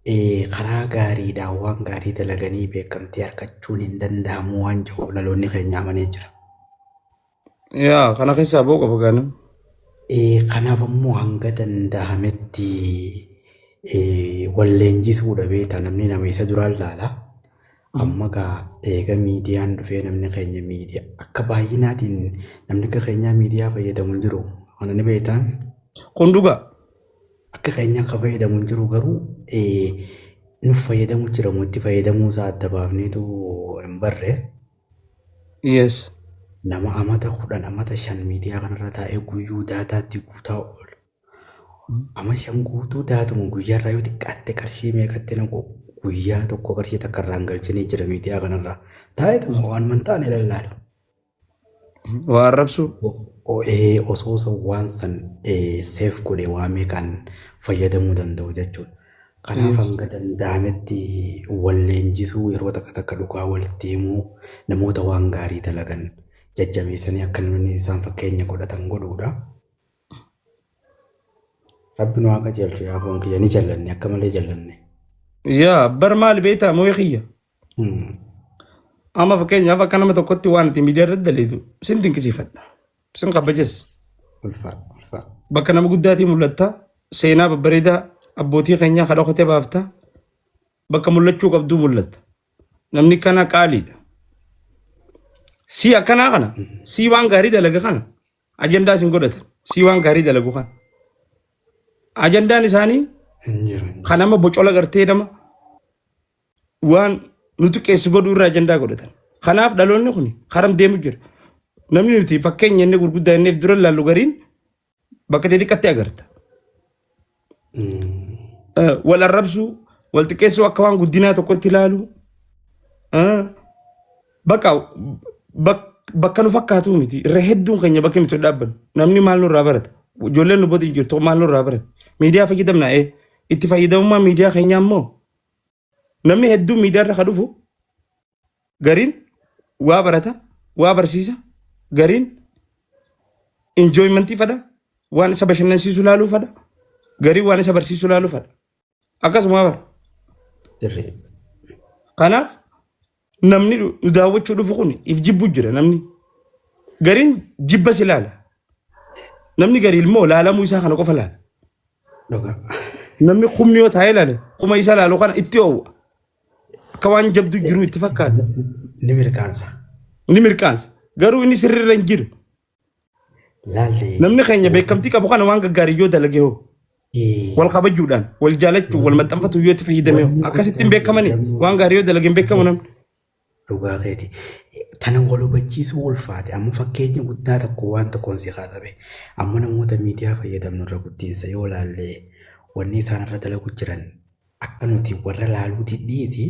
Karaa gaariidhaan waan gaarii dalaganii beekamtii argachuun hin danda'amu waan jiruuf dhaloonni keenya amanee jira. Yaa kana keessaa ba'uu qaba gaanam. Kanaaf ammoo hanga danda'ametti wal leenjisuudha beektaa, namni nama isa duraan laala. Amma gaa eega miidiyaan dhufee namni keenya miidiyaa akka baay'inaatiin namni akka keenyaa miidiyaa fayyadamu hin jiru. Kana ni beektaan. Kun dhugaa. Akka keenyaa akka fayyadamu hin jiru, garuu nuuf fayyadamu jira moo itti fayyadamuu isaa adda baafneetu hin barre. Nama amata 10, amata 5 miidiyaa kanarra taa'ee guyyuu daataatti guutaa oolu. Ama 5 guutuu daatuma guyyaarraa yoo xiqqaatte qarshii meeqatti naqu, guyyaa tokko qarshii takka irraa hin galchinii jira miidiyaa kanarraa. Taa'eetuma waan hin taane lallaala. Waa arrabsuu. Osoo san waan san seef godhe waa meeqaan fayyadamuu danda'u jechuudha. Kanaaf hanga danda'ametti wal leenjisuu, yeroo takka takka dhugaa walitti himuu, namoota waan gaarii dalagan jajjabeessanii akka namni isaan fakkeenya godhatan godhuudha. Rabbi nu haa qajeelchu, yaa foon kiyya, ni jallanne, akka malee jallanne. Yaa bar maali beektaa moo'ee kiyya. Amma fakkeenyaaf akka nama tokkotti waan ati miidiyaa irratti daleetu sin dinqisiifadha. Sin kabajas. Ulfaa ulfaa. Bakka nama guddaatii mul'atta. Seenaa babbareedaa abbootii keenyaa kan dhokatee baafta. Bakka mul'achuu qabduu mul'atta. Namni kana qaaliidha. Sii akkanaa kana, sii waan gaarii dalaga kana ajandaa sin godhatan. Sii waan gaarii dalagu kana. Ajandaan isaanii Hin jiru. Hin jiru. kan nama bocola gartee nama waan nu xiqqeessu godhuu irraa ajandaa godhatan. Kanaaf dhaloonni kun karam deemu jira. Namni nuti fakkeenya inni gurguddaa inni dura ilaallu gariin bakka xixiqqatti agarta. Wal arrabsuu, wal xiqqeessuu, akka waan guddinaa tokkotti ilaalu. Bakka bakka nu fakkaatu miti. Irra hedduun keenya bakki nuti dhaabbannu. Namni maal nurraa barata? Ijoolleen nu booda jirtu maal nurraa barata? Miidiyaa fayyadamna ee. Itti fayyadamummaa miidiyaa keenyaa immoo namni hedduun miidiyaa irra ka dhufu gariin waa barata, waa barsiisa, gariin enjoymentii fadha, waan isa bashannansiisu laaluu fadha, gariin waan isa barsiisu laaluu fadha. Akkasuma bara. Sirrii. Kanaaf namni nu daawwachuu dhufu kun if jibbu jira namni. Gariin jibba si ilaala. Namni garii immoo laalamuu isaa kana qofa laala. Dhugaa. Namni kumni yoo taa'ee ilaale kuma isa laalu kana itti oowwa. Akka waan jabdu jiru itti fakkaata. Ni mirkaansa. Ni mirkaansa. Garuu inni sirriirra hin jiru. Laalli. Namni keenya beekamtii qabu kana waan gaggaarii yoo dalage hoo, wal kabajuudhaan, wal jaalachuu, wal maxxanfatu yoo itti fayyadame hoo, akkasitti hin beekamani, waan gaarii yoo dalage hin beekamu namni. Dhugaa keeti. Tana wal hubachiisuu ulfaate. Amma fakkeenya guddaa tokko waan tokkoon si kaasabe. Amma namoota miidiyaa fayyadamnu irra guddiinsa yoo laalle, wanni isaan irra dalagu jiran akka nuti warra laaluuti dhiisi,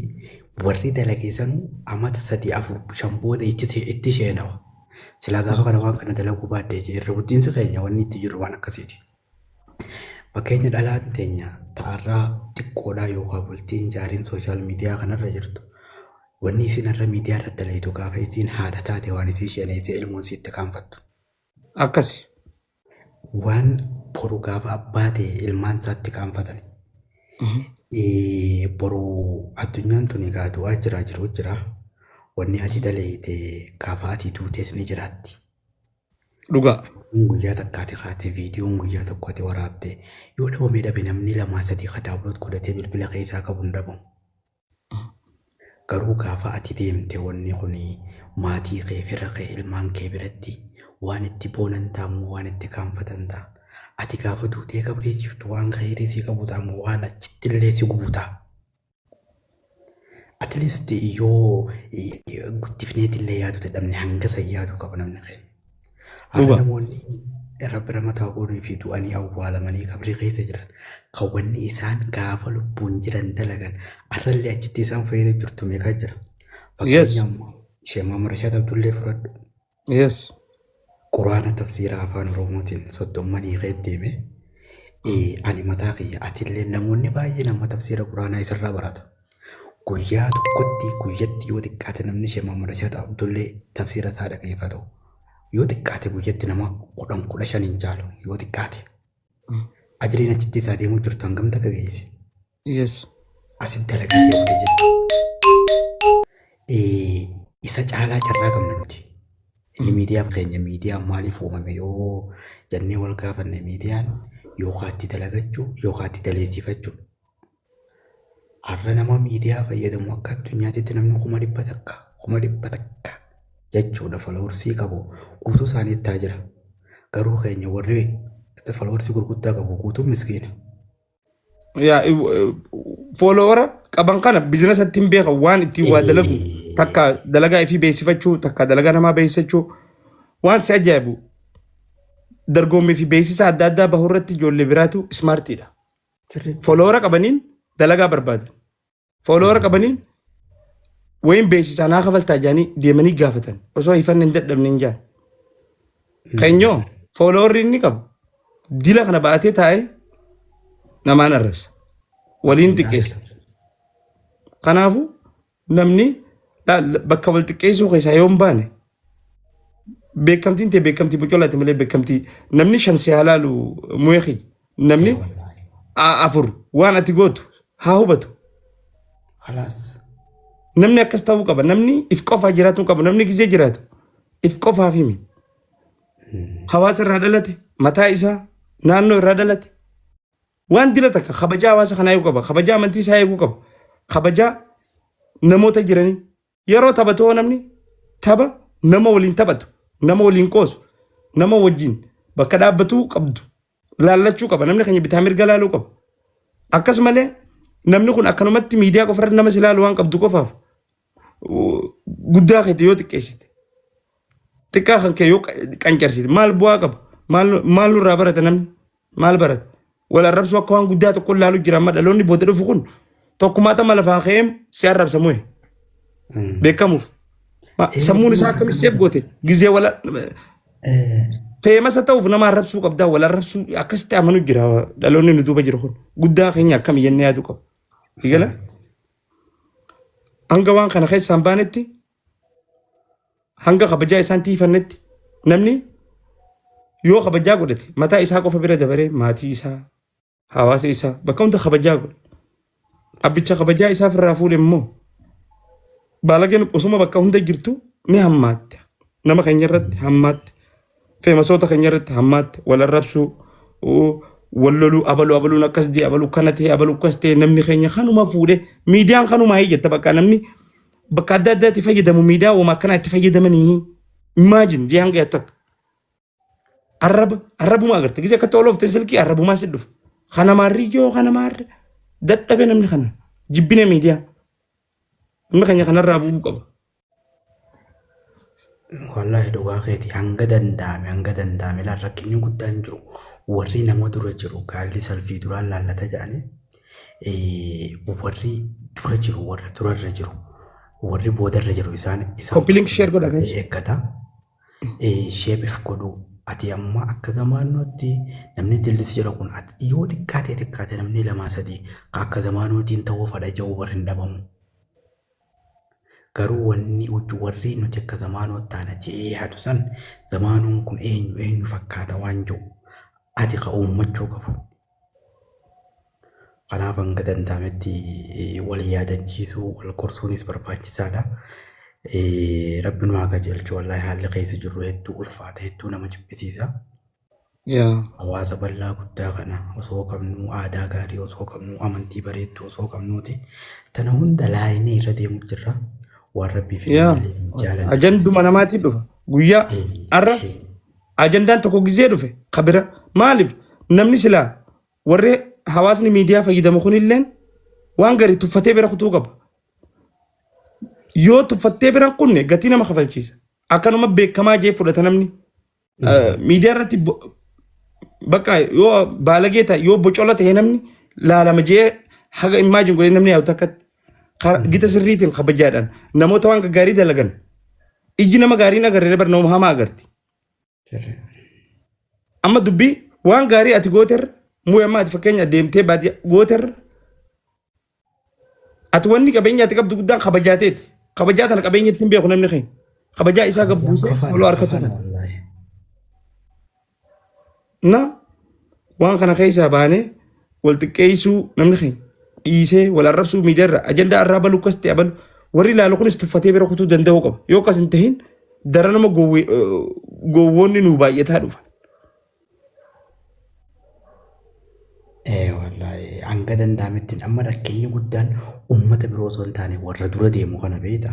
warri dalage sanuu amata 3, 4, 5 booda itti sheenawa. Silaa gaafa kana waan kana dalaguu baadde irra guddiinsi keenya wanni itti jiru waan akkasiiti. Fakkeenya dhalaan teenya ta'arraa xiqqoodhaa yookaan bultiin jaariin social miidiyaa kanarra jirtu, wanni isin irra miidiyaa irratti dalaytu gaafa isiin haadha taate waan isii sheeneessee ilmoon sitti kaanfattu. Akkasi. Waan boru gaafa abbaa ta'e ilmaan isaatti kaanfatan. Boru addunyaan tun egaa du'aa jira, jiru jira. Wanni ati dalayte gaafa ati duutes ni jiraatti. Dhugaa. Guyyaa takkaati kaatee viidiyoon guyyaa tokko ati waraabte yoo dhabame dhabe, namni lamaa sadii ka download godhatee bilbila keessaa qabu hin dhabamu. Garuu gaafa ati deemte wanni kun maatii kee, fira kee, ilmaan kee biratti waan itti boonan ta'a moo waan itti kaanfatan ta'a? Ati gaafa duutee qabrii jirtu waan kheyrii si qabu ta'a moo waan achitti illee si gubu ta'a? At least yoo guddifneetillee yaaduu dadhabne, hanga san yaaduu qaba namni keenya. Har'a namoonni rabbi ramataa godhuu fi du'anii awwaalamanii qabrii keessa jiran kan wanni isaan gaafa lubbuun jiran dalagan har'allee achitti isaan fayyada jirtu meeqaa jira. Fakkeenya ammoo Sheekh Muhammad Rashaad Abdullee fudhadhu. Quraana tafsiira afaan Oromootiin 30n hiikee deeme. Ani mataa kiyya, atillee, namoonni baay'een amma tafsiira quraanaa isarraa barata. Guyyaa tokkotti, guyyatti yoo xiqqaate namni Sheekh Muhammad Rashaad Abdullee tafsiira isaa dhageeffatu yoo xiqqaate guyyatti nama 10, 15 hin caalu yoo xiqqaate. Ajriin achitti isaa deemuu jirtu hangam takka geessi? Asitti dalagatee oole jechuudha. Isa caalaa carraa qabna nuti. Inni miidiyaaf keenya miidiyaan maaliif uumame yoo jennee wal gaafanne miidiyaan yookaan itti dalagachuu yookaan itti daleessifachuu. Har'a nama miidiyaa fayyadamu akka addunyaatti namni 100,000 100,000 jechuudha followersii qabu guutuu isaanii ittaa jira. Garuu keenya warri followersii gurguddaa qabu guutuun miskiina. Yaa followera qaban kana businessatti hin beekan waan ittiin waa dalagu takka dalagaa ifii beeksifachuu takka dalagaa namaa beeksisachuu waan si ajaa'ibu dorgommii fi beeksisa adda addaa bahu irratti ijoollee biraatu smartiidha. Sirriitti. Followera qabaniin dalagaa barbaadan. Followera qabaniin wayin beeksisaa naa kafaltaa jedhanii deemanii gaafatan osoo hifanne hin dadhabne hin jaan. Keenyoo followerri inni qabu dila kana ba'atee taa'ee namaan arrabsa. Waliin xiqqeessa. Kanaafuu namni bakka wal xiqqeessuu keessaa yoo hin baane beekamtiin ta'e beekamtii bocolaati malee beekamtii namni shan si haa laalu mu'eeki namni afur waan ati gootu haa hubatu. Khalaas. Namni akkas ta'uu qaba. Namni if qofaa jiraatuu qaba. Namni gizee jiraatu if qofaaf himi. Hawaasa irraa dhalate, mataa isaa, naannoo irraa dhalate. Waan dila takka kabajaa hawaasa kanaa eeguu qaba. Kabajaa amantii isaa eeguu qaba. Kabajaa namoota jiranii. Yeroo taphatoo namni tapha nama waliin taphatu, nama waliin qoosu, nama wajjin bakka dhaabbatuu qabdu laallachuu qaba. Namni keenya bitaa mirga laaluu qaba. Akkasumallee namni kun akkanumatti miidiyaa qofarra nama si ilaalu waan qabdu qofaaf guddaa keetti yoo xiqqeessite xiqqaa kan kee yoo qancarsite maal bu'aa qaba? Maal nurraa barata namni? Maal barata? Wal arrabsuu akka waan guddaa tokko ilaalu jira amma dhaloonni booda dhufu kun tokkummaa xama lafaa ka'ee si arrabsa mu'e beekamuuf. Sammuun isaa akkamitti seef goote gizee wal famousa ta'uuf nama arrabsuu qabdaa wal arrabsuu akkasitti amanu jira dhaloonni nu duuba jiru kun guddaa keenya akkami jennee yaaduu qaba. Sigala hanga waan kana keessaa hin baanetti hanga kabajaa isaan tiifannetti namni yoo kabajaa godhate mataa isaa qofa bira dabaree maatii isaa hawaasa isaa bakka hunda kabajaa godha. Abbicha kabajaa isaa ofirraa fuudhe immoo baalageen osuma bakka hunda jirtu ni hammaatte. Nama keenya irratti hammaatte. Famousoota keenya irratti hammaatte. Wal arrabsuu, wal loluu, abaluu abaluun akkas jee, abaluu kana ta'e, abaluu akkas ta'e namni keenya kanuma fuudhe miidiyaan kanuma jetta bakka namni bakka adda addaatti fayyadamu miidiyaa uuma akkanaa itti fayyadamanii imagine jee hanga yaattu akka. Arraba arrabuma agarte gisee akkatti oolofte silkii arrabumaa si dhufa. Kana maarriyyoo kana maarri dadhabe namni kana jibbine miidiyaa. Namni keenya kanarraa bu'uu qaba. Wallaahi dhugaa keeti hanga danda'ame laal rakkinni guddaan jiru warri nama dura jiru gaalli salfii duraan laallata jedhanii warri dura jiru warra durarra jiru warri boodarra jiru isaan Copy link share godha guys. eeggata. Shape godhuu ati amma akka zamaanootti namni dillisi jedhu kun yoo xiqqaate xiqqaate namni lamaa sadii akka zamaanootiin ta'uu fadha jedhu bar hin dhabamu. Garuu wanni warri nuti akka zamaanoo taana je'ee yaadu san zamaanoon kun eenyu eenyu fakkaata waan jiru ati ka uummachuu qabu. Kanaaf hanga danda'ametti wal yaadachiisuu wal gorsuunis barbaachisaadha. Rabbi nu haa qajeelchu wallaahi haalli keessa jirru hedduu ulfaata hedduu nama jibbisiisa. Hawaasa bal'aa guddaa kana osoo qabnuu aadaa gaarii osoo qabnuu amantii bareedduu osoo qabnuuti tana hunda laayinee irra deemu jirra. Waan rabbii fi namni hin jaalanne. Ajanduma namaatiin dhufa. Guyyaa har'a ajandaan tokko gizee dhufe kabira maaliif namni silaa warri hawaasni miidiyaa fayyadamu kunilleen waan gaarii tuffatee bira kutuu qaba. Yoo tuffattee bira hin kunne gatii nama kafalchiisa. Akkanuma beekamaa jee fudhata namni. Miidiyaa irratti bakka yoo baalagee ta'e yoo bocola ta'e namni laalama jee haga imagine godhee namni yaadu takkatti gita sirriitiin kabajaadhaan namoota waan gaggaarii dalagan ijji nama gaarii agarree bar nama hamaa agarti. Amma dubbii waan gaarii ati gooterra mu'ee amma ati fakkeenya deemtee baadiyyaa gooterra ati wanni qabeenya ati qabdu guddaan kabajaateeti. Kabajaa tana qabeenya ittiin beeku namni keenya. Kabajaa isaa gabbuusee toluu harkatu. Wallaahi. Na waan kana keessaa baanee wal xiqqeessuu namni keenya. Dhiisee wal arrabsuu miidiyaarra ajandaa arraa baluu akkas ta'e abalu warri ilaalu kunis tuffatee bira kutuu danda'uu qaba. Yoo akkas hin tahin daranuma gowwoonni nuu baay'ataa dhufa. Ee wallaahi hanga danda'ametti amma rakkinni guddaan uummata biroo osoo hin taane warra dura deemu kana beekta.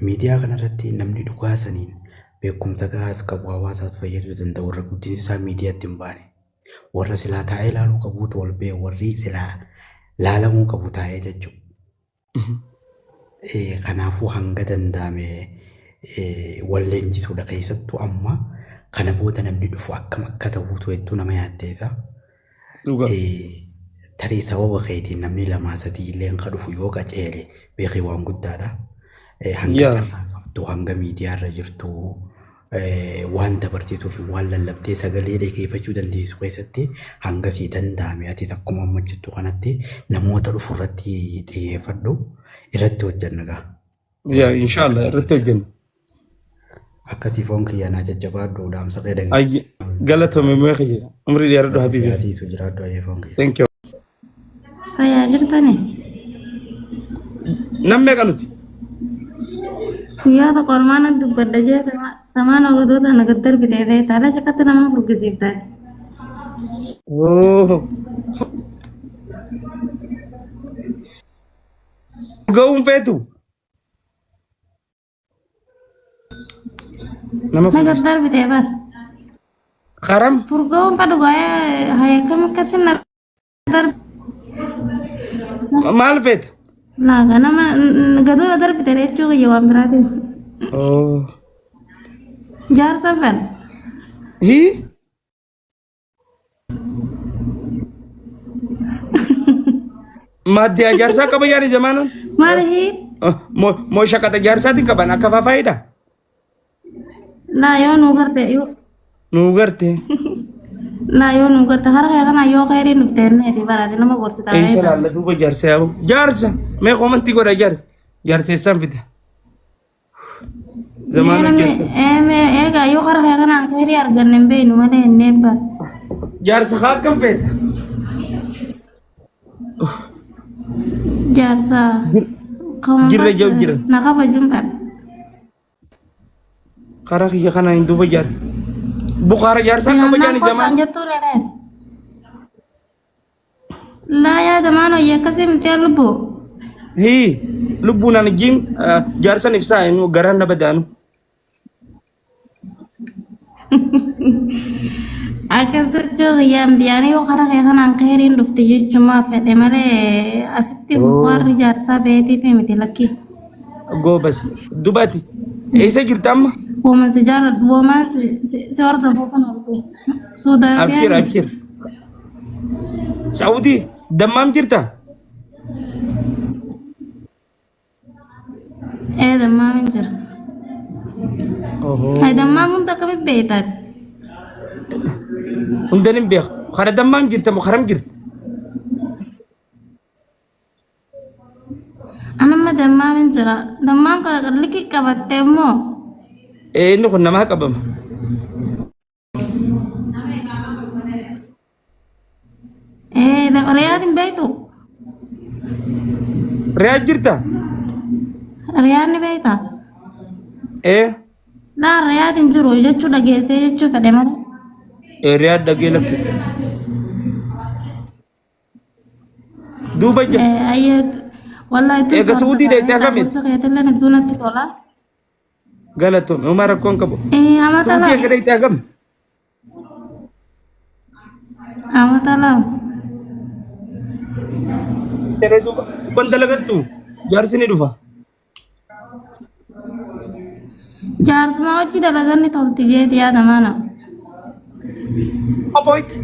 Miidiyaa kanarratti namni dhugaa saniin beekumsa gahaas qabu hawaasaas fayyaduu danda'u warra guddinni isaa miidiyaatti hin baane. Warra silaa taa'ee ilaaluu qabuutu ol ba'e warri silaa laalamuu qabu taa'ee jechuudha. Kanaafuu hanga danda'ame wal leenjisuudha keessattuu amma kana booda namni dhufu akkam akka ta'uutu hedduu nama yaaddeessa. Dhugaa. Tarii sababa keetiin namni lamaa sadii illee kan dhufu yoo qaceele beekee waan guddaadha. Hanga carraa qabdu hanga miidiyaarra jirtu waan dabarsituu fi waan lallabdee sagalee dhageeffachuu dandeessu keessatti hanga sii danda'ame atis akkuma amma hojjettu kanatti namoota dhufu irratti xiyyeeffadhu irratti hojjenna gaa. Yaa inshaallah irratti hojjenna. Akkasii foon kiyya naa jajjabaadhu dhaamsa kee dhagee. Ayye galatoomi mee kiyya umrii dheeradhu Rabbi si habiibi. haa tiisu jiraadhu ayyee foon kiyya. Thank you. Fayyaa jirtani? Nam meeqa nuti? Guyyaa tokko olmaan dubbadha jee tamaan ogotoota na gad darbitee feeta. Ala shakkatti nama furgisiifta. Oh. Ga'uun feetu. Nama Na gad furgisiifta. darbitee bar. Karam. Furga'uun fadhu gaa'ee hayakkam akkasi na darbi. Maal feeta? Laaga nama gadoo na darbite jechuu kiyya waan biraatiin. Oh. Jaarsa fedha. Hii? Maaddiyaa jaarsaa qaba yaani zamaanan. Maal hii? Moo shaqaxa jaarsaatiin qaban akka faafaayidha. Laa yoo nuu garte yoo Nuu garte. laa yoo nuu garte hara kee kana yoo khayriin dhufte inni baraati nama gorsitaa Eessa beekta. laalla duuba jaarsa yaa'u. Jaarsa mee komantii godha jaarsa. Jaarsa eessaan fida. Mee Zamaana namni jaarsa. mee eegaa yoo hara kee kanaan khayrii arganne hin beeknu malee hin eebban. Jaarsa haa akkam feeta. Jaarsa kan Jirra bas jau jira. na kabajuun fedha. Karaa kiyya kanaa hin duuba jaarsa. Bukaara jaarsaa qaba Jiraannaan jaani kottaan zamaan. jettuun ereet. Laa yaada maan hojii akkasii miti lubbuu. Hii lubbuun ani jiin jaarsan ibsaa inni garaan na badaanu. Akkas jechuun kiyyaa miti ani yoo karaa kee kanaan khayriin dhufte jechumaa fedhe malee asitti warri jaarsaa beetiif miti lakkii. Goobas dubaati eessa jirta amma? Woman si jaalladhu woman si hordofuufan hordofu. Suudi Abshir Arabiyaan abshir. Saawudii dammaam jirta? Ee dammaamin jira. Hay dammaam hunda akkamitti beektaati? Hundan hin beeku. Kara dammaam jirta moo karam jirta? Anamma dammaamin jira. Dammaam kana likki qabattee immoo Ee inni kun namaa qabama. Ee Riyaad hin beektu? Riyaad jirta? Riyaad ni beektaa? Ee. Laa Riyaad hin jiru jechuu dhageessee jechuu fedhe malee. Ee Riyaad dhagee lakkisa. Duuba jira. Ayyee wallahi tun Eega Suudii deettee akkamiin? Gorsa keetillee hedduu natti tola. Galatoom homaa rakkoon qabu. Amata Suudii lama. eega deettee akkami? Amata lama. Teree duuba xiqqoon dalagattu jaarsi ni dhufa. Jaarsuma hojii dalaganni tolti jeeti yaada mana. Oboyte.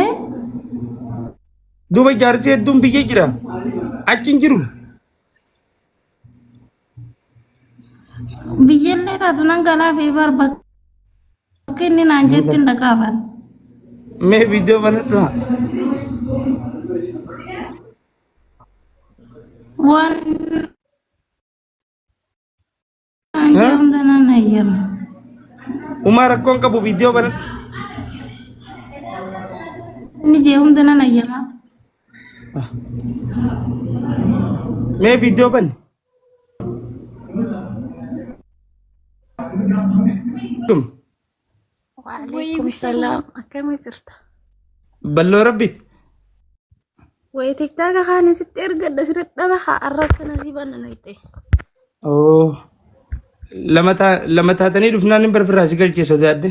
Eh? Duuba jaarsi hedduun biyya jira. Achi hin jiru. Biyyallee taatu nan galaa fi bar bakka inni naan jetti hin dhaqaafan. Mee viidiyoo banadhu. Waan naan jee hunda nan hayyama. Umaa rakkoon qabu viidiyoo banadhu. Inni jee hunda nan ayyamaa. Mee viidiyoo banni. Waalaikum salaam. Akkami jirta? Balloo rabbi. Wayi tiktaaka kaani sitti ergadha si dadhaba haa arra akkana si banna nayxe. Oo. Lama taatanii dhufnaan hin barfirraa si galchee sodaadhe.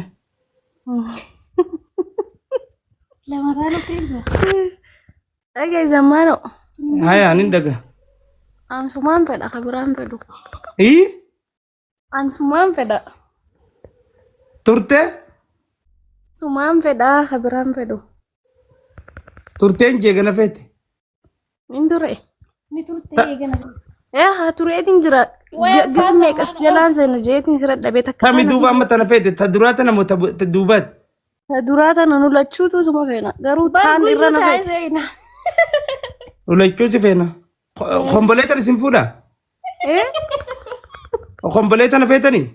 Lama taanatti erga. Dhaga'i zammaano. Haya anin dhaga. Ansumaan fedha ka biraan fedhu. Ii Ansumaan fedha. turte Sumaan fedha ka biraan fedhu. turteen jeegana feete. Nin ture. Ni turte eegana. Ee haa tureetiin jira. Gis meeqas jalaan seena jeetiin sira dhabee takka Tami kana duuba si amma tana feete ta duraa tana moo ta duubaati. Ta duraa tana nu lachuutu suma feena. Garuu taan irra na feeti. Seena. Lachuu si feena. Kombolee tana isin fuudha. Ee Kombolee tana feetanii.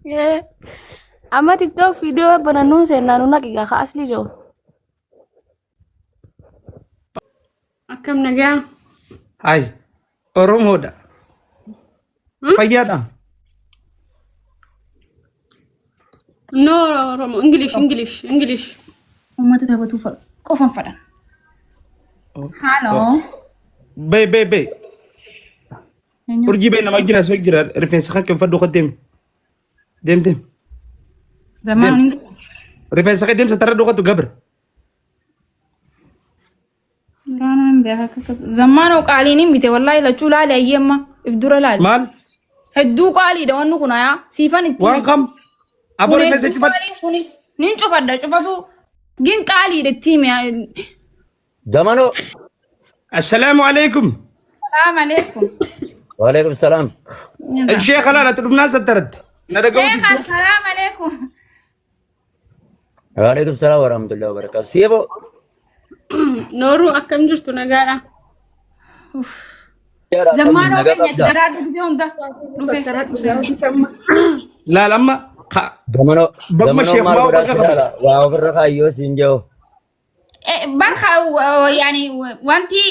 Ee. Amma TikTok viidiyoo banannuun seennaa nu naqigaa ka asli jiru. Akkam nagaa? Hai Oromoodha. Fayyaadha. No Oromo, English, English, English. Uummata taphatuu qofan fadhan. Haaloo. Bay bay bay. Urjii bay nama jira soo jira rifeensa kan kee fadhu deemi. Deem deem. Zamaan Deem. Rifeensa kee deemsa tarra dhokatu gabra. Biraan beeka akkas. Zammaanoo qaaliin hin bite wallaahi lachuu laali ayyee amma if dura laali. Maal? Hedduu qaaliidha wanni kun ayaa siifan itti. Waan kam? Aboo Kun rifeensa hedduu cufadhu. qaalii kunis nin cufadha cufatu gin qaaliidha itti hime. Zamano. Assalaamu alaikum. Salaam alaikum. Waalaikum salam. Sheekh laala ati dhufnaan sattaratti. Na dhaga'uu Sheekh didde. assalaam alaikum. Waalaikum salam warahmatullahi wabarakatuh. Siebo. Nooruu akkam jirtu nagaadha? Zammaanoo keenya itti daraadhu gidee hunda dhufe. Laal amma Zamano. baguma Zamano sheekh maal maa godhaa bakka si qabu. laala. Waa ofirra kaayyoo siin jiru. Barka yaani wanti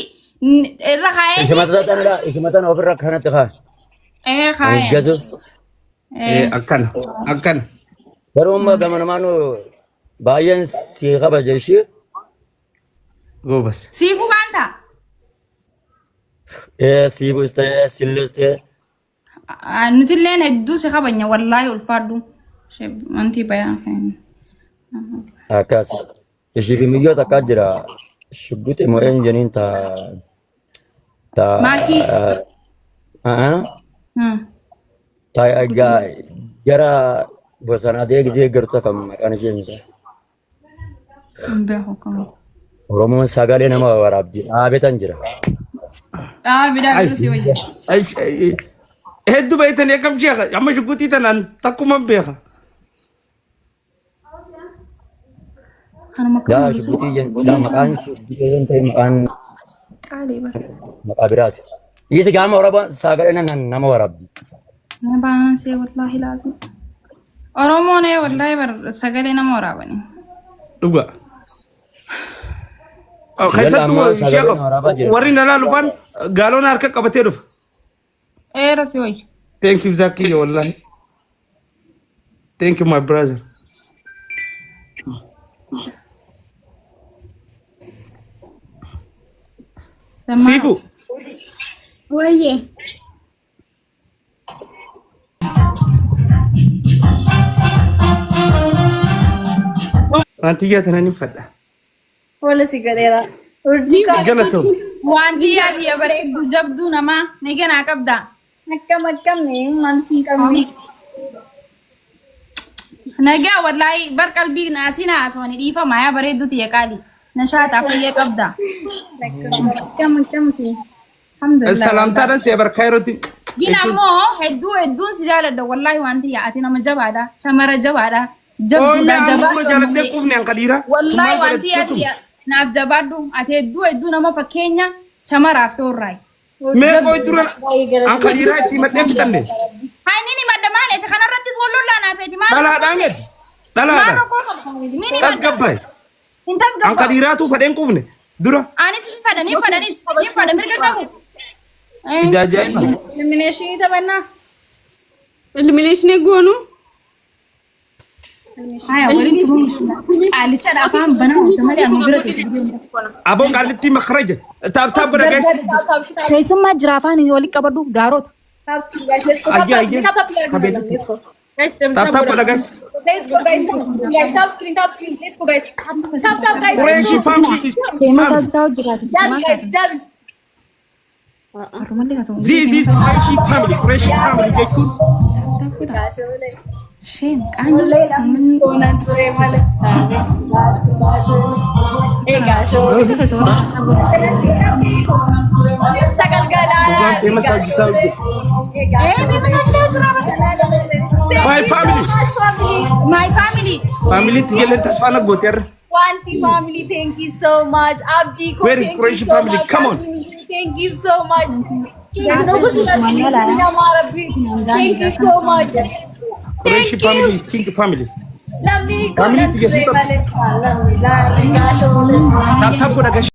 irra kaa'ee. Ishimata tanadha. Ishimata ofirra kanatti kaa. Ee kaa'ee. Gazu. Akkana akkana. Garuu amma gamanamaanu baay'een si kabaja ishee. Goobas. Siifuu baanta. Siibus ta'ee sillis ta'ee. Nutilleen hedduu si kabajna wallaahi ulfaadhu. Wanti bayaa. Akkas. Ishii fi miyyoo takkaa jira. Shugguxi moo eenyu jeniin ta. Ta. Maakii. Ta gara bosonaa deeggartu kan maqaan ishee misa. Hin beeku akkam. Oromoon sagalee nama waraabdi. Dhaabetan jira. Dhaabi dhaabi si wayya. Hedduu beektanii akkam sheekha amma shugguxii tanaan takkuma beeka. Kanuma Yaa akkam shugguxii yaa maqaan shugguxii yoo ta'e maqaan qaalii bara. maqaa biraati. Dhiisi gaama Oromoon sagalee nama waraabdi. Na baasee wallaahi laazim. Oromoon ee wallaahi bar sagalee nama waraabanii. Dhuga. Yalla Keessattuu amma sagalee sheekha nama waraabaa jira. warri na laalu faan gaaloon harka qabatee dhufa. Eera si wayya. Thank you Zaki wallahi. Thank you my brother. Siifu. Wayyee. Wanti iyyaa tana ni fadha. Fuula si gadheera. Urjii kaa Galatoo. Wanti yaa bareeddu jabduu namaa ni ganaa qabda. Akkam akkam maal hin qabne. Nagaa wallaahi bar qalbii naasii naasawani dhiifama yaa bareeddu tiyya qaali. Nashaataa fayya qabda. Akkam akkam si. Alhamdulillah. Salaamtaadhaan si abarkaa yerootti. Gin ammoo hedduu hedduun si jaaladha wallaahi wanti yaa ati nama jabaadha shamara jabaadha jabduudha Oomee amma jaaladhee jabaadhu. quufne an qadiira. Wallaahi wanti yaa naaf jabaadhu ati hedduu hedduu nama fakkeenya shamaraaf ta'urraayi. Mee qoy dura an qadiiraa itti madhee fixanne. Haa inni ni madda maali ati kanarrattis wal lollaa naaf eti maali? Dhalaadhaan gadi. Maal Dhalaadha. rakkoo qaba? Ni ni Tasgabbaa'e. Hin An ka tasgabbaa'u. dhiiraatu fadheen quufne dura. Anis hin fadha, ni fadha, ni fadha mirga qabu. Ija ajaa'iba. Elimination taphannaa. Elimination goonu. Haya waliin turuun qaalicha afaan banaa wanta malee amma bira keessa jiru. Aboo qaallittii makaraja. Tap tap godha guys. Keessummaa jira afaan waliin qabadhu gaarota. Tap screen guys. Let's go. Ayyee Tap ayyee. tap tap tap. Kabeelatti. Let's go. Guys, Tap tap godha guys. Let's go guys. Guys tap screen tap screen. Let's go guys. Tap tap guys. Qureshi family is Feemaa family. isaa jiraatu. Double guys. Double. Har'umallee taatu. This is Qureshi family. Qureshi family jechuun Shame qaanii. Koonaan ture malee. Egaa shoo. Sagal galaanaa. Dhugaan feema isaa hojjetaa hojjetu. Egaa My family. family. My family. Family itti jalleen tasfaa naggooti har'a. Wanti family, thank you so much. Abdi ko, Where is thank you Qureshi so family? much. Come on. Yasmin, thank you so much. Thank you so much. Qureshi Thank family you. is king family. Lamni Family konan itti geessu ture malee. Lamni laarri gaashoo. Tap tap godha guys.